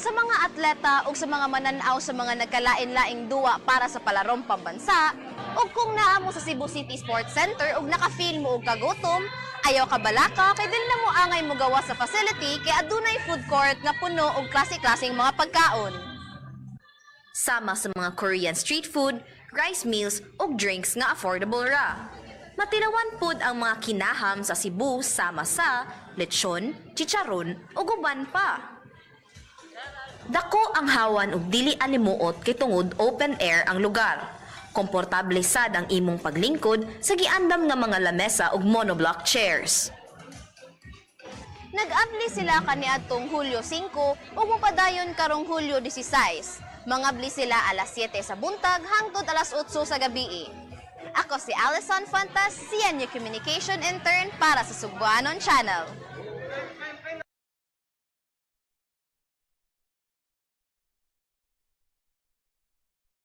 Sa mga atleta ug sa mga mananaw sa mga nagkalain-laing duwa para sa palarong pambansa, ug kung naa mo sa Cebu City Sports Center ug naka-feel mo og kagutom, ayaw ka balaka kay dili na mo angay mo gawas sa facility kay adunay food court nga puno og klase-klaseng mga pagkaon. Sama sa mga Korean street food, rice meals ug drinks nga affordable ra. Matilawan pud ang mga kinaham sa Cebu sama sa lechon, chicharon ug uban pa. Dako ang hawan ug dili alimuot kay tungod open air ang lugar. Komportable sad ang imong paglingkod sa giandam nga mga lamesa ug monoblock chairs. Nag-abli sila kaniadtong Hulyo 5 ug mopadayon karong Hulyo 16. Mangabli sila alas 7 sa buntag hangtod alas 8 sa gabi. Ako si Alison Fantas, CNU Communication Intern para sa Sugbuanon Channel.